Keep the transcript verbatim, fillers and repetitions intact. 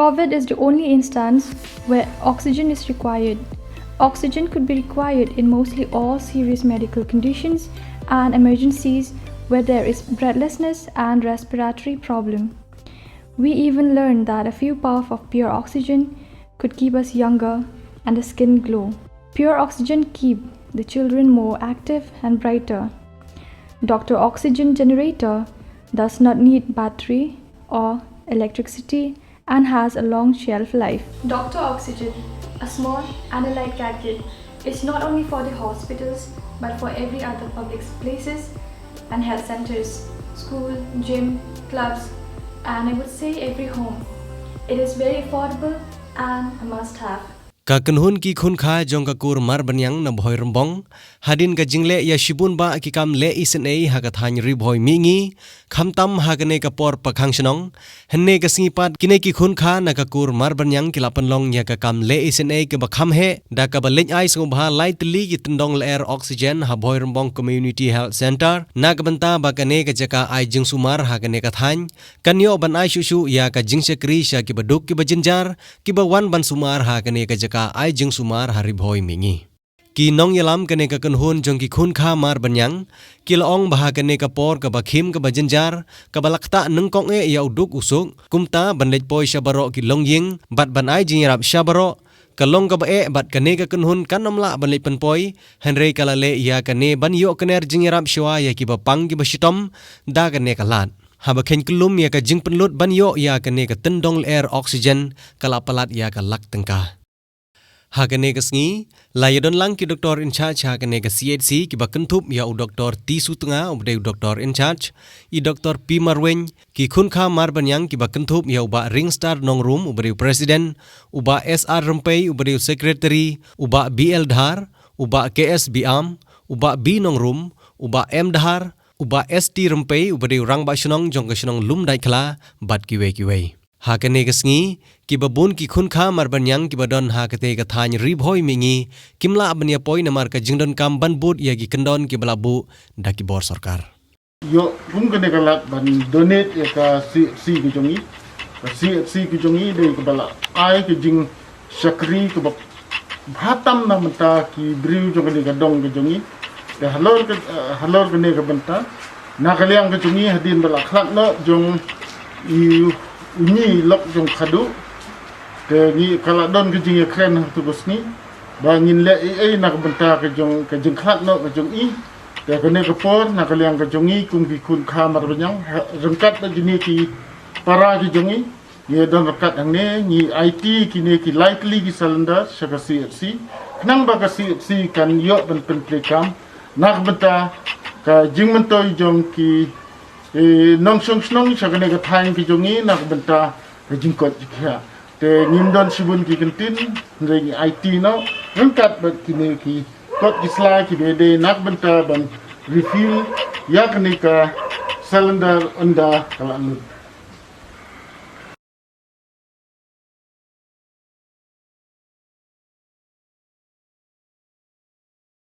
COVID is the only instance where oxygen is required. Oxygen could be required in mostly all serious medical conditions and emergencies where there is breathlessness and respiratory problem. We even learned that a few puffs of pure oxygen could keep us younger and the skin glow. Pure oxygen keep the children more active and brighter. Doctor oxygen generator does not need battery or electricity and has a long shelf life. Doctor oxygen, a small and a light gadget, is not only for the hospitals but for every other public places and health centers, school, gym, clubs, and I would say every home. It is very affordable and a must have. Ka kynhun ki khun kha jong ka kur Marbaniang na Bhoi Rymbong hadien ka jingleh ïa shibun bah ki kam leh isynei ha ka thaiñ Ri Bhoi Mihngi, khamtam ha kane ka por pakhang shnong, hynne ka sngi pat kine ki khun kha na ka kur Marbaniang ki la pynlong ïa ka kam leh isynei kaba kham heh da kaba leit ai sngewbha lai tylli ki tyndong lyer oxygen ha Bhoi Rymbong Community Health Centre na ka bynta ba kane ka jaka ai jingsumar ha kane ka thaiñ kan ïoh ban ai shuh shuh ïa ka jingshakri sha kiba duk kiba jynjar kiba wan ban sumar ha kane ka jaka ai jingsumar ha Ri Bhoi Mihngi. Ki nongïalam kane ka kynhun jong ki khun kha Marbaniang ki la ong ba ha kane ka por kaba khim kaba jynjar kaba la ktah nyngkong eh ïa u duk u suk, kumta ban leit poi sha baroh ki longïing bad ban ai jingïarap sha baroh ka long kaba eh bad kane ka kynhun kan ym lah ban leit pynpoi, hynrei ka la leh ïa kane ban ïoh kner jingïarap shuwa ïa kiba pang kiba shitom da kane ka lad. Haba kheiñ kyllum ïa ka jingpynlut ban ïoh ïa kane ka tyndong lyer oxygen ka la palat ïa ka lak tyngka. Ha kane ka sngi la ïadon lang ki doktor in charge ha kane ka C H C kiba kynthup ïa u Doktor T Sutnga uba dei u doktor in charge, i Doktor P Marwein, ki khun kha Marbaniang kiba kynthup ïa u Bah Ringstar Nongrum uba dei u president, u Bah S R Rympei uba dei u secretary, u Bah B L Dhar, u Bah K S Biam, u Bah B Nongrum, u Bah M Dhar, u Bah S T Rympei uba dei u rangbah shnong jong ka shnong Lumdaitkhla bad kiwei kiwei. Ha kane ka sngi kiba bun ki khun kha Marbaniang kiba don ha kate ka thaiñ Ri Bhoi Mihngi kim lah ban ïa poi namar ka jingdonkam ban bud ïa ki kyndon kiba la buh da ki bor sorkar. Ïoh kum kane ka lad ban donate ïa ka C H C ka jong i. Ka C H C ka jong i dei kaba la ai ka jingshakri kaba bha tam na bynta ki briew jong kane ka dong ka jong i. Te halor ka, eh, halor kane ka bynta na ka liang ka jong i hadien ba la khlad noh jong i, u ñi lok jong khadu. Te ngi ka la don ka jingïakren ha tu ka sngi ba ngin leh ei ei na ka bynta ka jong ka jingkhlad noh ka jong i. Te kane ka por na ka liang ka jong i kum ki khun kha Marbaniang, ha, ryngkat bad kine ki para ki jong i, ngi don ryngkat hangne ngi aiti kine ki lai tylli ki cylinder sha ka C H C. Khnang ba ka C H C kan ïoh ban pyntrei kam na ka bynta ka jingmyntoi jong ki, eh, nongshong shnong sha kane ka thaiñ ka jong i na ka bynta ka jingkoit jingkhiah. Te ngim don shibun ki kyntien, hynrei ngi aiti noh ryngkat bad kine ki kot ki sla kiba dei na ka bynta ban refill ïa kane ka cylinder ynda ka la lut.